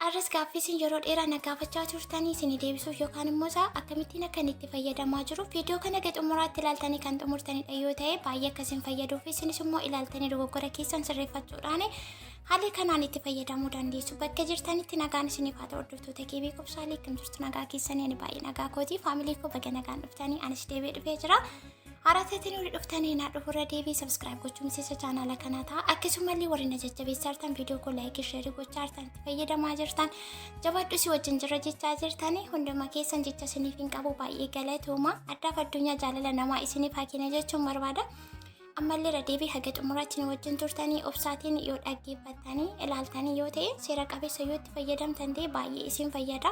Arras gaaffii isin yeroo dheeraa na gaafachaa turtanii isinii deebisuuf yookaan immoo isaa akkamittiin akka inni itti fayyadamaa jiru viidiyoo kana gad xumuraatti ilaaltanii kan xumurtanidha yoo ta'e baay'ee akka isin fayyaduu fi isinis immoo ilaaltanii dogoggora keessan sirreeffachuudhaan haala kanaan itti fayyadamuu dandeessu. Bakka jirtanitti nagaan isiniif haa ta'u hordoftoota keebii qobsaalee akkam jirtu nagaa keessanii ani baay'ee nagaa kooti faamilii koo baga nagaan dhuftanii anis deebi'ee dhufee jira. Haaraa taatanii warri dhuftanii naa dhufurra deebii subscribe gochuun miseensa chaanaala kanaa ta'a. Akkasumallee warri na jajjabeessaa jirtan viidiyoo koo like share gochaa jirtan itti fayyadamaa jirtan jabaadhu si wajjin jirra jechaa jirtanii hunduma keessan jecha isiniif hin qabu baay'ee galatooma. Addaaf addunyaa jaalala namaa isiniif haa kenna jechuun barbaada. Ammallee irra deebii haga xumuraatti nu wajjin turtanii obsaatiin yoo dhaggeeffattanii ilaaltanii yoo ta'e seera qabeessa yoo itti fayyadamtan ta'e baay'ee isin fayyada.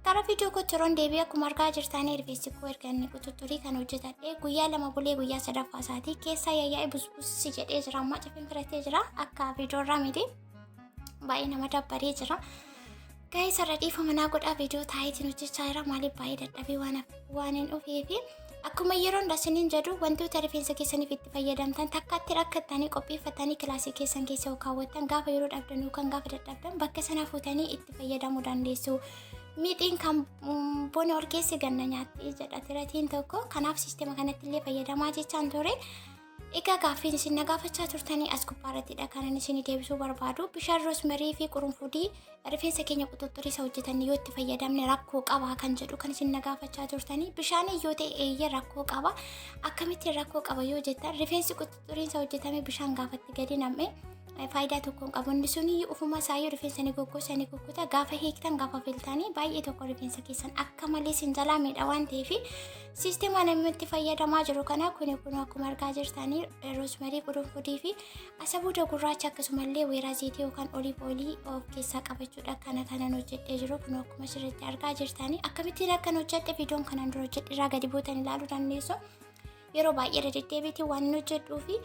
Gara viidiyoo kootti yeroon deebi'e akkuma argaa jirtanii rifeensi koo erga inni qututturii kan hojjetadhe guyyaa 2 bulee guyyaa sadaffaa isaatii keessaa yayyaa'ee busbussi jedhee jira ammaa cafin firatee jira akka viidiyoo irraa miti baay'ee nama dabbaree jira. Gaa'ee sarara dhiifama naa godhaa viidiyoo taayitiin hojjechaa jira maaliif baay'ee dadhabee waan hin dhufeefi akkuma yeroo hunda isiniin jedhu wantoota rifeensa keessaniif itti fayyadamtan takkaatti rakkattanii qopheeffatanii kilaasii keessan keessa yoo kaawwattan gaafa yeroo dhabdan yookaan gaafa dadhabdan bakka sana fuutanii itti fayyadamuu dandeessu. Mixiin kan bona ol keessa ganna nyaatti jedha tiratiin tokko. Kanaaf siistema kanatti illee fayyadamaa jechaan ture. Egaa gaaffiin isin na gaafachaa turtanii as gubbaarrattidha kan inni isin deebisuu barbaadu. Bishaan roosmarii fi qurunfudii rifeensa keenya quxuxxurii isa hojjetan yoo itti fayyadamne rakkoo qaba kan jedhu kan isin na gaafachaa turtanii. Bishaan yoo ta'e eeyyee rakkoo qaba. Akkamittiin rakkoo qaba yoo jettan rifeensi quxuxxuriin isa hojjetame bishaan gaafatti gadi nam'e faayidaa tokko hin qabu. Inni sun ofuma isaayyuu rifeensa ni goggosa ni kukkuta. Gaafa hiiktan gaafa filtanii baay'ee tokko rifeensa keessan akka malee sin jalaa miidha waan ta'eef siisteema namni itti fayyadamaa jiru kana kuni kun akkuma argaa jirtanii roosmarii qurunfudii fi asabuuda gurraacha akkasumallee weeraa zeetii yookaan oliiv oilii of keessaa qabachuudha kana kanan hojjedhee jiru kun akkuma sirriitti argaa jirtanii akkamittiin akkan hojjedhe viidiyoon kanaan dura hojjedhe irraa gadi buutan ilaaluu dandeessu. Yeroo baay'ee irra deddeebiitiin waan hin hojjedhuu fi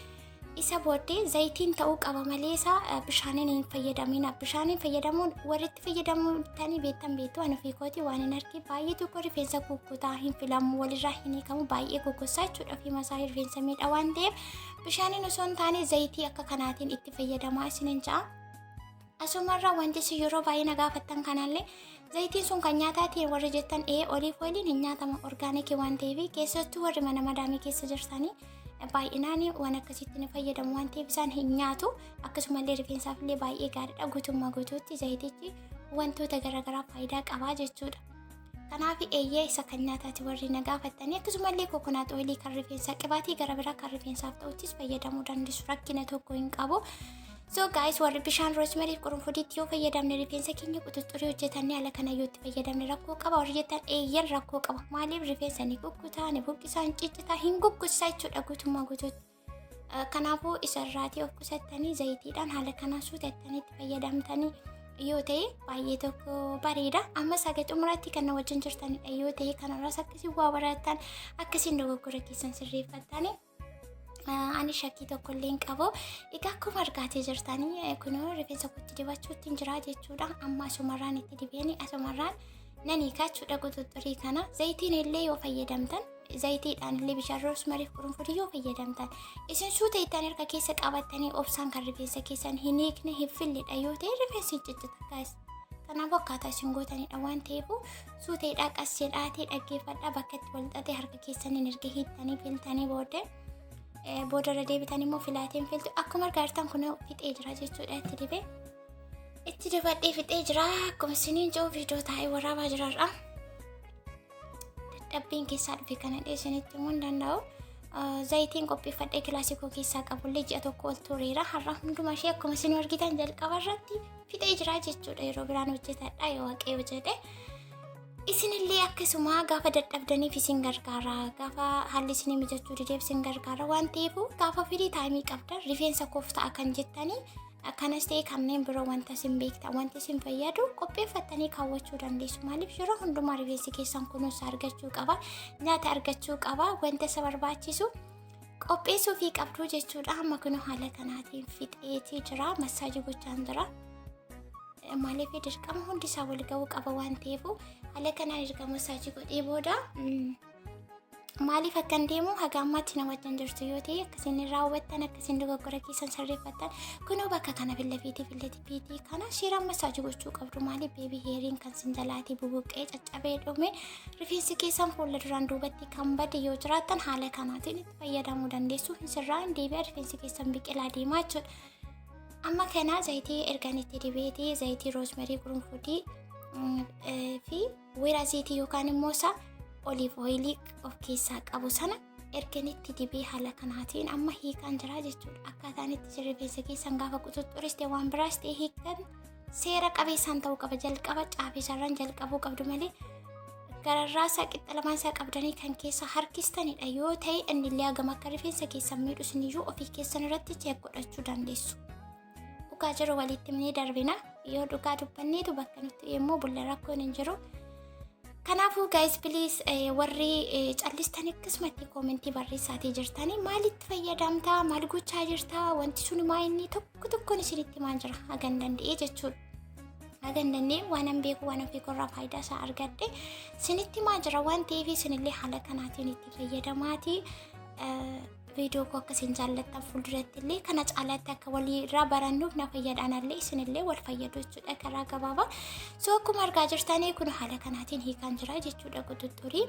isa booddee zayitiin ta'uu qaba malee isaa bishaaniin hin fayyadamina. Bishaaniin fayyadamuun warri itti fayyadamtanii beektan beektu ani ofii kooti waan hin arge baay'ee tokko rifeensa kukkutaa hin filamu walirraa hin hiikamu baay'ee goggossaa jechuudha ofii masaa rifeensa miidha waan ta'eef bishaaniin osoo hin taane zayitii akka kanaatiin itti fayyadamaa isinin ja'a. Asumarraa wanti isin yeroo baay'ee na gaafattan kanallee zayitiin sun kan nyaataatiin warri jettan ee oliif oiliin hin nyaatama orgaanikii waan ta'eef keessattuu warri mana madaamii keessa jirtanii baay'inaan waan akkasiitti ni fayyadamu waan ta'eef isaan hin nyaatu akkasumallee rifeensaaf illee baay'ee gaariidha guutummaa guutuutti zayitichi wantoota garaagaraa faayidaa qabaa jechuudha. Kanaaf eeyyee isa kan nyaataati warri na gaafattanii akkasumallee kokonaat oilii kan rifeensaa qibaatii gara biraa kan rifeensaaf ta'uttis fayyadamuu dandeessu rakkina tokko hin qabu. So guys warri bishaan roosmarii fi qurunfudiitti yoo fayyadamne rifeensa keenya quxuxxurii hojjetannee haala kana yoo itti fayyadamne rakkoo qaba warri jettan eeyyan rakkoo qaba maaliif rifeensa ni kukkutaa ni buqqisaa hin ciccitaa hin guggusaa jechuudha guutummaa guutuutti. Kanaafuu isarraatii of qusattanii zayitiidhaan haala kanaan suutattanii itti fayyadamtanii yoo ta'e baay'ee tokko bareeda. Ammas haga xumuraatti kan na wajjin jirtanidha yoo ta'e kanarraas akkasiin waa barattan akkasiin dogoggora keessan sirreeffattanii. Ani shakkii tokko illee hin qabu. Egaa akkuma argaatee jirtanii kunoo rifeensa kootti dibachuutti hin jira jechuudha. Amma asumarraan itti dibeeni asumarraan nan hiikaa jechuudha quxuxxurii kana. Zayitiin illee yoo fayyadamtan zayitiidhaan illee bishaan roosmarii fi qurunfudii yoo fayyadamtan isin suuta ittaan harka keessa qabattanii obsaan kan rifeensa keessan hin hiikne hin filledha yoo ta'e rifeensi hin ciccita guys. Kanaafuu akkaataa isin gootanidha waan ta'eef suuteedhaa qas jedhaatee dhaggeeffadhaa bakka itti wal xaxee harka keessaniin erga hiittanii filtanii booddee boodarra deebitan immoo filaateen filtu akkuma argaa jirtan kun fixee jira jechuudha itti dibee. Itti dibadhee fixee jira akkuma isiniin jiru viidiyoo taa'ee waraabaa jirarra. Dadhabbiin keessaa dhufe kana isinitti himuu hin danda'u. Zayitiin qopheeffadhee kilaasii koo keessaa qabullee ji'a tokko ol tureera. Har'a hunduma ishee akkuma isin argitan jalqaba irratti fixee jira jechuudha. Yeroo biraan hojjetadha yoo waaqayyo jedhe. Isinillee akkasuma gaafa dadhabdaniif isin gargaara. Gaafa haalli isinii mijachuu dideef isin gargaara waan ta'eef gaafa firii taayimii qabdan rifeensa koof ta'a kan jettanii Kanas ta'e kanneen biroo wanta isin beektan wanti isin fayyadu qopheeffattanii kaawwachuu dandeessu. Maaliif yeroo hundumaa rifeensi keessan kunuunsa argachuu qaba, nyaata argachuu qaba, wanta isa barbaachisu qopheessuu fi qabduu jechuudha. Amma kun haala kanaatiin fixeetii jira, massaajii gochaan jira. Maaliif dirqama hundi isaa wal ga'uu qaba waan ta'eef haala kanaan erga massaajii godhee booda Maaliif akkan deemu haga ammaatti na wajjin jirtu yoo ta'e, akkasiin raawwattan, akkasiin dogoggora keessan sirreeffattan. Kunoo bakka kana fillafiitii fillafiitii kana seeraan massage gochuu qabdu. Maaliif baby hairiin kan sin jalaatii bubuqqee caccabee dhume, rifeensi keessan fuula duraan duubatti kan bade yoo jiraattan, haala kanaatiin itti fayyadamuu dandeessu. Hin sirraa hin deebi'a, rifeensi keessan biqilaa deemaa jechuudha. Amma kana zayitii ergan itti dibeetii, zayitii rosemary, qurunfudii fi weeraa zayitii yookaan immoo isa olive oilii of keessaa qabu sana ergan itti dibee, haala kanaatiin amma hiikaan jira jechuudha. Akkaataan itti rifeensa keessan gaafa quxuxxuriste waan biraas ta'e hiikan seera qabeessaan ta'uu qaba. Jalqaba caafisarraan jalqabuu qabdu malee gararraa isaa qixxa lamaan isaa qabdanii kan keessa harkistanidha yoo ta'e, innillee hagam akka rifeensa keessan miidhu isiniyyuu ofii keessan irratti check godhachuu dandeessu. Dhugaa jiru walitti himnee darbina. Yoo dhugaa dubbanneetu bakka nutti immoo bulla, rakkoon hin jiru. Kanaafuu guys, please, warri callistan akkasumatti commentii barreessaatii jirtanii, maalitti fayyadamtaa, maal gochaa jirtaa, wanti sun maa inni tokko tokkoon isinitti himaa jira hagan danda'ee jechuudha. Hagan danda'e waan an beeku, waan ofii korraa faayidaa isaa argadhe isinitti himaa jira waan ta'eef, isinillee haala kanaatiin itti fayyadamaatii. Viidiyoo koo akkasiin jaallattan, fuulduratti illee kana caalaatti akka walirraa barannuuf na fayyadaan, isinillee wal fayyadu jechuudha karaa gabaabaa. So akkuma argaa jirtanii kun haala kanaatiin hiikaan jira jechuudha, quxuxxurii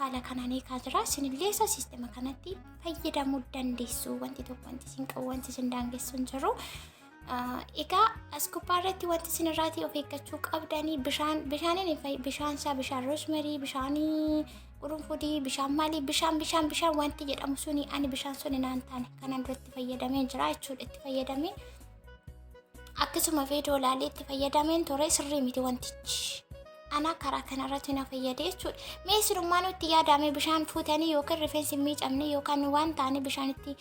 haala kanaan hiikaa jira. Isinillee isa siistema kanatti fayyadamuu dandeessu. Wanti tokko wanti isin qabu, wanti isin daangessu hin jiru. Egaa as gubbaa irratti wanti isin irraatii of eeggachuu qabdanii bishaan, bishaaniin, bishaan isaa, bishaan rosemary, bishaanii qurunfudii, bishaan maalii, bishaan bishaan bishaan wanti jedhamu suni, ani bishaan suni naan taane. Kanaan duratti fayyadamee jira jechuudha. Itti fayyadamee akkasuma viidiyoo ilaalee itti fayyadameen ture, sirrii miti wantichi. Ana karaa kanarratti na fayyade jechuudha. Mee isinummaa nutti yaadame, bishaan fuutanii yookaan rifeensi hin miicamne yookaan waan taane bishaan itti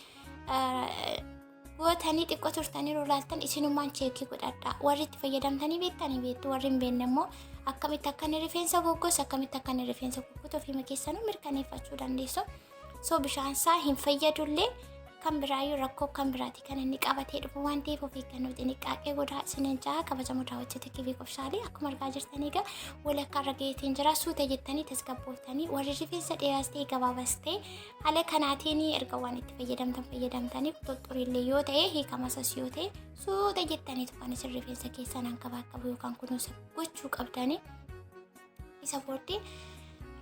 gootanii xiqqoo turtanii laaltan, isinummaan check godhadha. Warri itti fayyadamtanii beektanii beektu, warri hin beekne immoo akkamitti akka inni rifeensa goggosu, akkamitti akka inni rifeensa kukkutu ofiima keessanuu mirkaneeffachuu dandeessu. So bishaan isaa hin fayyadullee, kan biraayyuu rakkoo kan biraati kan inni qabatee dhufu waan ta'eef, of eeggannoo xiniqqaaqee godhaa isiniin ja'a. Kabajamoo daawwattoota kibii qofsaalee, akkuma argaa jirtanii egaa walakkaa irra gaheetiin jira. Suuta jettanii tasgabbooftanii, warri rifeensa dheeraas ta'e gabaabaas ta'e, haala kanaatiin erga waan itti fayyadamtan fayyadamtanii, quxuxxuriillee yoo ta'e, hiikamasas yoo ta'e, suuta jettaniitu kan isin rifeensa keessan hankabaakabu yookaan kunuunsa gochuu qabdanii. Isa booddee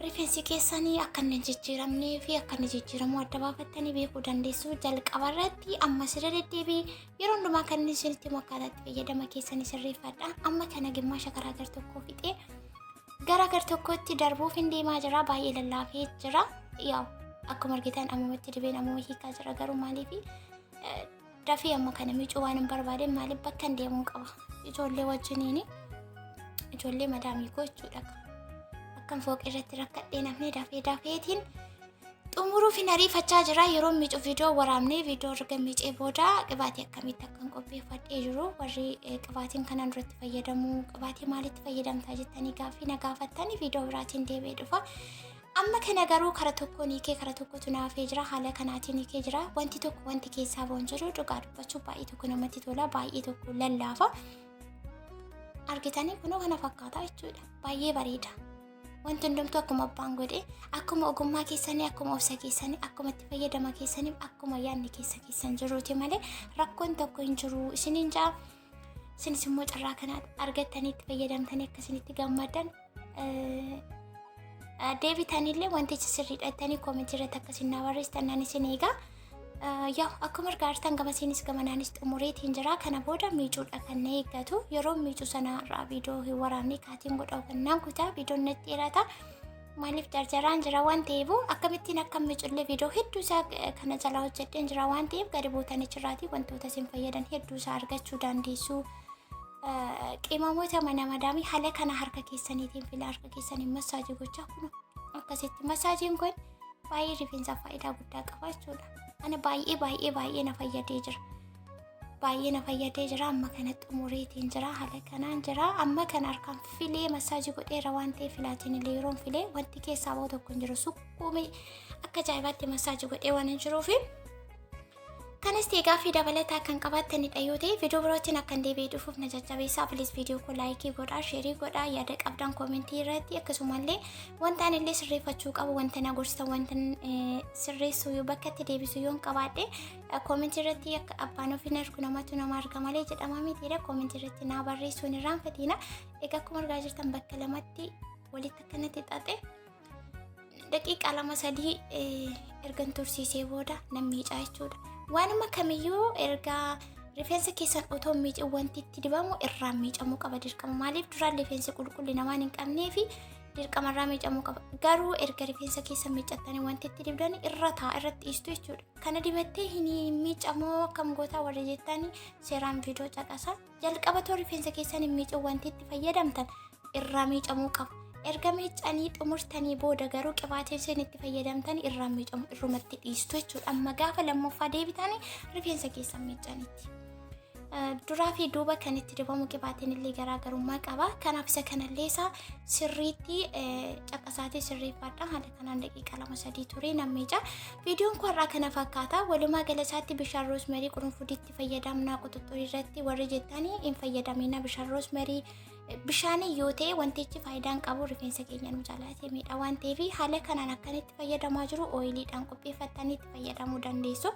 rifeensi keessanii akka inni hin jijjiiramnee fi akka inni jijjiiramuu adda baafattanii beekuu dandeessu. Jalqaba irratti amma sirra deddeebii yeroo hundumaa kan inni isinitti himu akkaataa itti fayyadama keessanii sirreeffadha. Amma kana gimmaasha karaa gar tokkoo fixee gara gar tokkotti darbuuf hin deemaa jira. Baay'ee lallaafee jira. Yaa'u akkuma argitan ammumatti dibeen ammuma hiikaa jira, garuu maaliif dafee amma kana miicuu waan hin barbaade, maaliif bakka hin deemuu qaba ijoollee wajjiniini, ijoollee madaamii koo jechuudha. Akkan fooqii irratti rakkadhee namni dafee dafeetiin xumuruuf hin ariifachaa jira. Yeroo miicuu viidiyoo waraabnee, viidiyoo erga miicee booda qibaatii akkamitti akkan qopheeffadhee jiru, warri qibaatiin kanaan duratti fayyadamuu, qibaatii maalitti fayyadamtaa jettanii gaaffii na gaafattanii, viidiyoo biraatiin deebi'ee dhufa. Amma kana garuu kara tokkoon hiikee kara tokkotu naafee jira. Haala kanaatiin hiikee jira. Wanti tokko wanti keessaa ba'u hin jiru. Dhugaa dubbachuu baay'ee tokko namatti tola. Baay'ee tokko lallaafa. Argitanii, kunoo kana fakkaata jechuudha. Baay'ee bareeda. Wanti hundumtuu akkuma abbaan godhe, akkuma ogummaa keessanii, akkuma obsa keessanii, akkuma itti fayyadama keessanii, akkuma yaadni keessa keessan jiruuti malee rakkoon tokko hin jiru isiniin jaa. Isinis immoo carraa kana argattanii itti fayyadamtanii akkasinitti gammadan, deebitanillee wantichi sirriidha jettanii commentii irratti akkasin naa barreessitan nan isin eegaa. Yaa akkuma argaa jirtan gamasiinis gamanaanis xumureetiin jira. Kana booda miicuudha kan na eeggatu. Yeroo miicuu sanarraa viidiyoo hin waraabne, kaatiin godha hubannaan kutaa viidiyoon natti dheerata. Maaliif jarjaraan jira waan ta'eef, akkamittiin akka miicullee viidiyoo hedduu isaa kana jalaa hojjedheen jira waan ta'eef, gadi buutanii jiraatii wantoota isin fayyadan hedduu isaa argachuu dandeessu. Qimamoota mana madaamii haala kana harka keessaniitiin fila, harka keessaniin massage gochaa, kun akkasitti massageiin kun baay'ee rifeensaaf faayidaa guddaa qaba jechuudha. Ana baay'ee baay'ee baay'ee na fayyadee jira. Baay'ee na fayyadee jira. Amma kana xumureetiin jira. Haala kanaan jira. Amma kana harkaan filee massage godheera waan ta'eef, filaatiin illee yeroon filee wanti keessaa bahu tokko hin jiru. Sukkuumee akka ajaa'ibaatti massage godhee waan hin jiruufi. Kanas ta'e gaaffii dabalataa kan qabaattanidha yoo ta'e, viidiyoo birootiin akkan deebi'ee dhufuuf na jajjabeessaa. Please, viidiyoo koo like godhaa, share godhaa, yaada qabdan comment irratti, akkasumallee wanta ani illee sirreeffachuu qabu, wanta na gorsitan, wanta sirreessuu yoo bakka itti deebisu yoon qabaadhe, comment irratti, akka abbaan ofiin argu namatu nama arga malee jedhama mitiidha, comment irratti naa barreessuun irraanfatina. Egaa akkuma argaa jirtan bakka lamatti walitti akkanatti xaxe, daqiiqaa 2-3 ergan tursiisee booda nan miicaa jechuudha. Waanuma kamiyyuu ergaa rifeensa keessan otoo miicin wanti itti dibamu irraan miicamuu qaba dirqama. Maaliif? Duraan rifeensi qulqullina waan hin qabnee fi dirqama irraa miicamuu qaba. Garuu erga rifeensa keessan miiccattanii wanti itti dibdan irra taa irratti dhiistu jechuudha. Kana dibattee hin miicamoo akkam gootaa warri jettanii, seeraan viidiyoo caqasa. Jalqaba too rifeensa keessan hin miicin wanti itti fayyadamtan irraa miicamuu qaba. Erga miicanii xumurtanii booda garuu qibaatiin isin itti fayyadamtan irraa miicamu, irrumatti dhiistu jechuudha. Amma gaafa lammaffaa deebitanii rifeensa keessan miicanitti. Duraa fi duuba kan itti dibamu qibaatiin illee garaagarummaa qaba. Kanaaf isa kanallee isaa sirriitti caqasaatii sirreeffadha. Haala kanaan daqiiqaa 2-3 turee nan miica. Viidiyoon kun har'aa kana fakkaata. Walumaa gala isaatti bishaan rosemary qurunfudiitti fayyadamna quxuxxurii irratti warri jettanii, hin fayyadamina bishaan rosemary. Bishaanii yoo ta'e wantichi faayidaan qabu rifeensa keenya nu jalaatee miidha waan ta'eef, haala kanaan akkanitti fayyadamaa jiru oiliidhaan qopheeffattanii itti fayyadamuu dandeessu.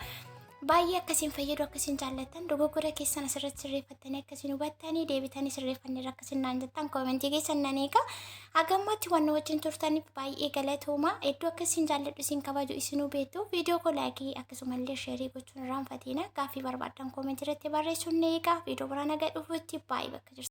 Baay'ee akkasiin fayyadu, akkasiin jaallattan, dogoggora keessan asirratti sirreeffattanii akkasiin hubattanii deebitanii sirreeffanneerra akkasiin naan jettan comment keessan nan eega. Hagammaatti waan nu wajjin turtaniif baay'ee galatooma. Iddoo akkasiin jaalladhu isin kabaju isinuu beektu. Viidiyoo koo like akkasumallee share gochuun irraanfatina. Gaaffii barbaaddan comment irratti barreessuun ni eega. Viidiyoo biraan haga dhufuutti baay'ee bakka jirtu.